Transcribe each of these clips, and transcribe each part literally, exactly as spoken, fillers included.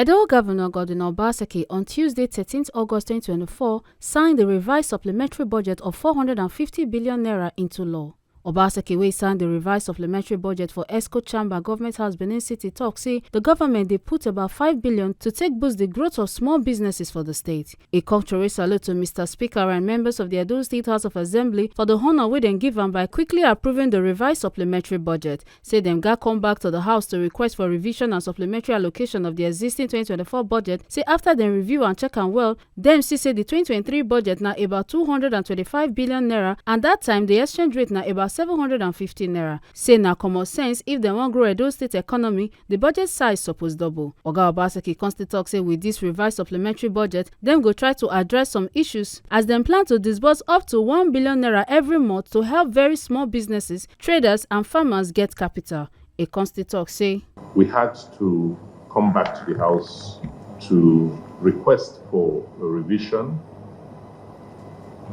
Edo Governor Godwin Obaseki on Tuesday, thirteenth August twenty twenty-four, signed the revised supplementary budget of four hundred and fifty billion naira into law. Obaseki, wey sign the revised supplementary budget for Esco Chamber, Government House, Benin City, talk say the government dey put about five billion to take boost the growth of small businesses for the state. E come throw salute to Mister Speaker and members of the Edo State House of Assembly for the honor wey dem give am by quickly approving the revised supplementary budget. Say dem gat come back to the house to request for revision and supplementary allocation of the existing twenty twenty-four budget. Say after dem review and check am well, dem see say the twenty twenty-three budget na about two hundred and twenty-five billion naira, and that time the exchange rate na about seven hundred and fifty naira. Say na common sense, if dem wan grow Edo State economy, the budget size suppose double. Oga Obaseki come still talk say with this revised supplementary budget, dem go try to address some issues as dem plan to disburse up to one billion naira every month to help very small businesses, traders and farmers get capital. E come still talk say, We had to come back to the House to request for a revision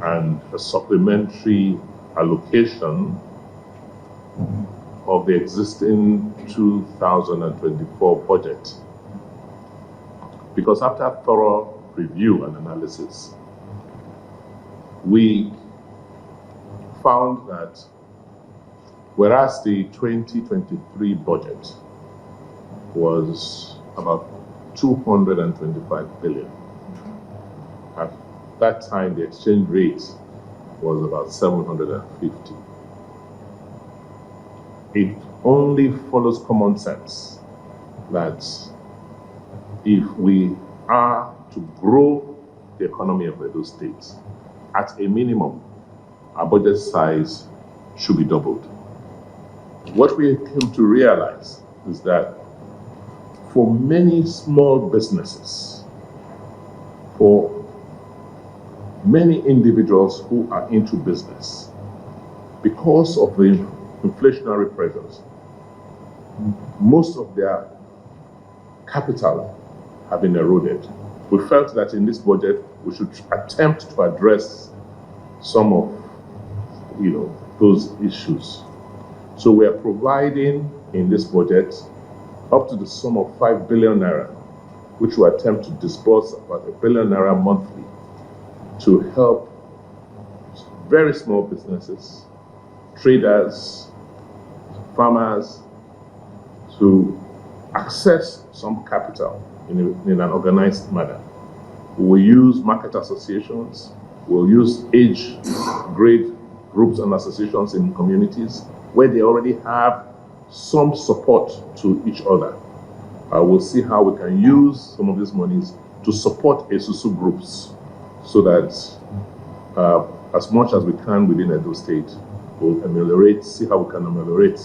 and a supplementary allocation of the existing two thousand and twenty-four budget. Because after thorough review and analysis, we found that whereas the twenty twenty-three budget was about two hundred and twenty-five billion, at that time the exchange rate was about seven hundred and fifty. It only follows common sense that if we are to grow the economy of Edo State, at a minimum, our budget size should be doubled. What we came to realize is that for many small businesses, for many individuals who are into business, because of the inflationary pressures, most of their capital have been eroded. We felt that in this budget, we should attempt to address some of, you know, those issues. So we are providing in this budget up to the sum of five billion naira, which we attempt to disburse about a billion naira monthly to help very small businesses, traders, farmers to access some capital in, a, in an organized manner. We will use market associations, we'll use age grade groups and associations in communities where they already have some support to each other. Uh, we'll see how we can use some of these monies to support esusu groups so that, uh, as much as we can within Edo State, we'll ameliorate, see how we can ameliorate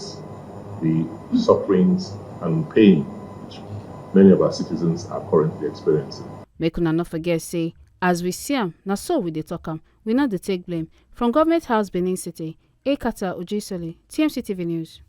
the sufferings and pain which many of our citizens are currently experiencing. Make una no forget say, as we see am, na so we dey talk am. We no dey take blame. From Government House, Benin City, Ekata Ojisoli, T M C T V News.